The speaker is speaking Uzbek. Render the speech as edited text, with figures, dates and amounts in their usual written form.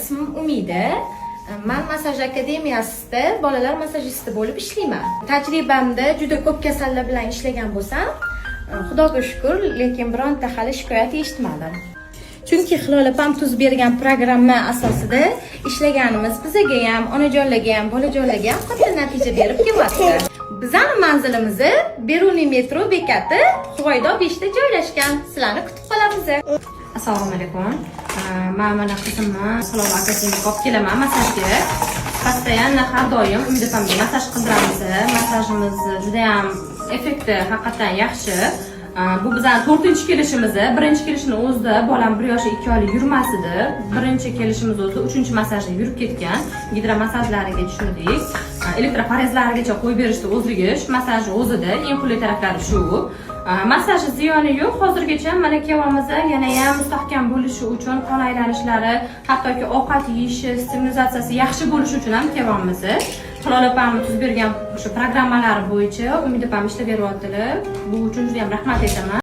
Ismim Umida. Man massaj akademiyasida bolalar massajisti bo'lib ishlayman. Tajribamda juda ko'p kasallar bilan ishlagan bo'lsam, Xudoga shukur, lekin bironta hali shikoyat eshitmadim. Chunki Hilol opam tuzib bergan programma asosida ishlaganimiz bizaga ham, onajonlarga ham, bolajonlarga ham katta natija berib kelyapti. Bizani manzilimiz Beruniy metro bekati, Huvaydo 5 da joylashgan. Sizlarni kutib qolamiz. Assalomu alaykum. Man mana qizimni Hilol akademiyaga olib kelaman massajga. Постоянно, har doim Umid opamga massaj qildiramiz. Massajimiz judayam effekti haqiqatdan yaxshi. Bu bizani to'rtinchi kelishimiz. Birinchi kelishini o'zida bolam 1 yosh 2 oylik yurmas edi. Birinchi kelishimiz o'zida uchinchi massajda yurib ketgan. Gidromassajlariga tushirdik. Elektroforezlarigacha qo'yib berishdi o'zligi. Shu massajni o'zida eng qulay taraflari shu. Massaji ziyoni yo'q. Hozirgacha mana kelyapmiz, yana ham mustahkam bo'lishi uchun, qon aylanishlari, hattoki ovqat yeyishi, stimulyatsiyasi yaxshi bo'lishi uchun ham kelyapmiz. Hilol opam tuzib bergan o'sha programmalari bo'yicha Umid opam ishlab beryaptilar. Bu uchun juda ham rahmat aytaman.